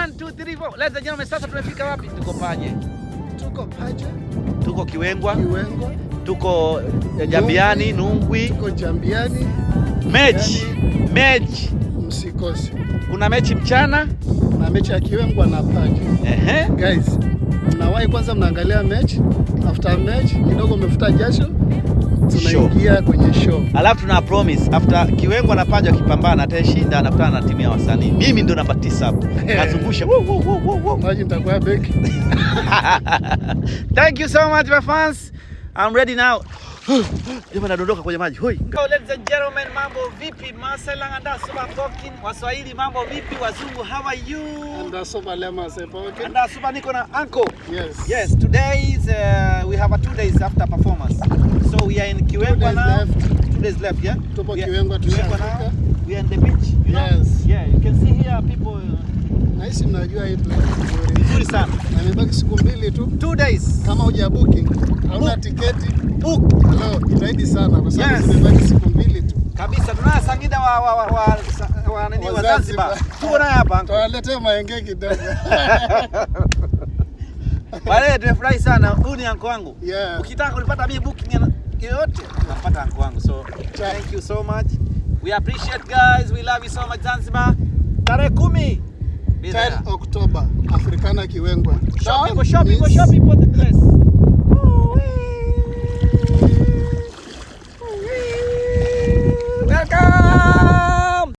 1 2 3 4. Ladies and gentlemen, sasa tumefika wapi? Tuko Paje. Tuko Paje, Tuko Kiwengwa, Kiwengwa, tuko Jambiani, Nungwi. Tuko Jambiani, Mechi, mechi. Msikose. Kuna mechi mchana. Na mechi ya Kiwengwa na Paje. Guys, mnawahi kwanza, mnaangalia mechi, after mechi kidogo umefuta jasho, tunaingia kwenye show. Alafu tuna promise after Kiwengwa na Paje wakipambana, atayeshinda anakutana na timu ya wasanii. Mimi ndo namba 9 hapo. Nazungusha. Woo, woo, woo, woo, woo. Maji nitakuwa beki. Thank you so much, my fans. I'm ready now. Jamaa nadondoka kwenye maji. Hoi. Ladies and gentlemen, mambo vipi? Marcel Anda talking. Waswahili, mambo vipi? Wazungu, how are you? Ndasoba lema sepoke. Anda Suba, niko na uncle. Yes. Yes, today is we have a 2 days after performance. So we are in Kiwengwa 2 days now. Left. 2 days left, yeah? Tupo We are Kiwengwa, Kiwengwa tushafika. now. We are in the beach, you know? Yes. Yeah, you can see here people Nahisi mnajua hii place vizuri. Vizuri sana. Na imebaki siku 2 tu. 2 days. Kama huja booking, hauna tiketi, Book. Hello, jitahidi sana kwa sababu zimebaki siku 2 tu. Kabisa, tunaye Sangida wa nini, wa Wa Zanzibar. Zanzibar. Tuko naye hapa, uncle. Tuwaletea maenge kidogo. Wale tumefurahi sana. Huyu ni uncle wangu. Ukitaka kunipata mimi booking yoyote, unampata uncle wangu. So Ciao. Thank you so much. We appreciate, guys. We love you so much, Zanzibar. Tarehe 10. Be there. 10 October, Africana Kiwengwa. Show people, Don't show people, miss. Show people the place.